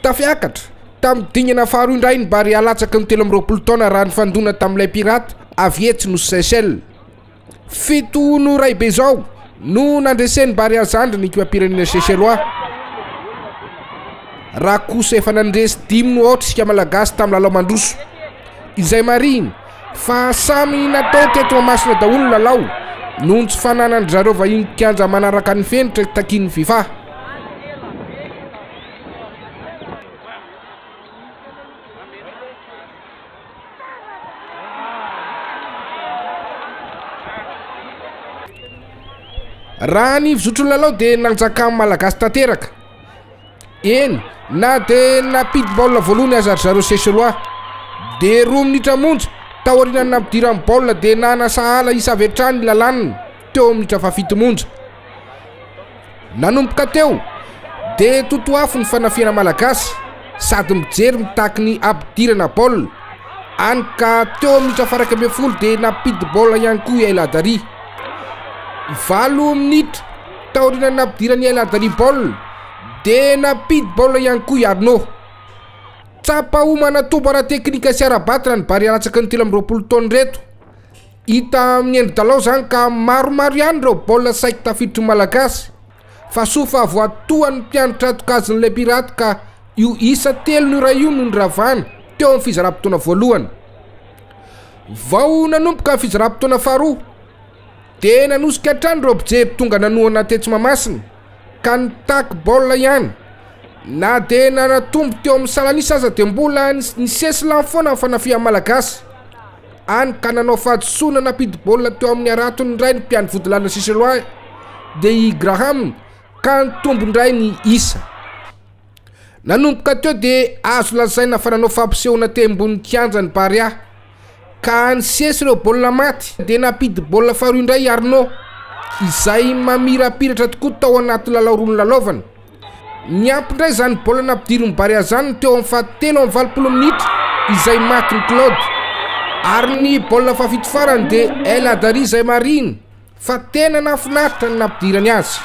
Tafiakatra tamin'ny dingana faharoa indray ny Barea latsaky ny 23 taona raha nifandona tamin'ilay Pirate avy etsy Nosy Seychelles. 7 no iray be izao no nandresen'ny Barea zandry ny ekipam-pirenena Seychellois. Raha kosa efa nandresy 5 no aotra isika Malagasy tamin'ny lalao mandroso. Izay marihina fa samy natao teto Mahamasina daholo ny lalao noho ny tsy fananan-dry zareo vahiny kianja manaraka ny fenitra takian'ny Fifa. Raha ny fizotry ny lalao dia nanjakan'ny Malagasy tanteraka. Eny, na dia nampidi-baolina voalohany aza ry zareo Seychellois, dia 2 minitra monja taorian'ny nampidirany baolina dia nanasahala isa avy hatrany i Lalana teo amin'ny minitra fahafito monja. Nanomboka teo dia totoafo ny fanafihana malagasy sady mijery mitaky ny hampidirana baolina, hany ka teo amin'ny minitra faha-11 dia nampidi-baolina ihany koa i El Hadary. 8 minitra taorian'ny nampidiran'i El Hadary baolina dia nampidi-baolina ihany koa i Arnaud. Tsapa ho manatombo ara-teknika sy ara-batana ny Barea latsaky ny 23 taona ireto. Hita amin'ny endri-dalao izany ka maromaro ihany ireo baolina saiky tafiditry ny Malagasy fa soa fa voatohan'ny mpiandry tratokazon'ilay Pirate ka io isa 3 no iray io no niravana teo amin'ny fizaram-potoana voalohany. Vao nanomboka ny fizaram-potoana faharoa dia nanosika hatrany ireo mpijery tonga nanohana tetsy Mahamasina ka nitaky baolina ihany. Na dia nanatombo teo amin'ny salan'isa aza dia mbola nisesy lany foana ny fanafihan'ny Malagasy. Any ka nanao fahadisoana nampidi-baolina teo amin'ny haratony indray ny mpiandry vodilalana Seychellois dia i Graham ka nitombo indray ny isa. Nanomboka teo dia azo lazaina fa nanao fampisehoana teny ambony kianja ny Barea ka nisesy ireo baolina maty dia nampidi-baolina faharoa indray i Arnaud izay mamirapiratra tokoa tao anaty lalao roa nilalaovana. Niampy indray izany baolina nampidirin'i Barea izany teo amin'ny faha-83 minitra izay matin'i Claude. Ary ny baolina fahafito farany dia El Hadary izay marihina fa tena nahafinaritra ny nampidirany azy.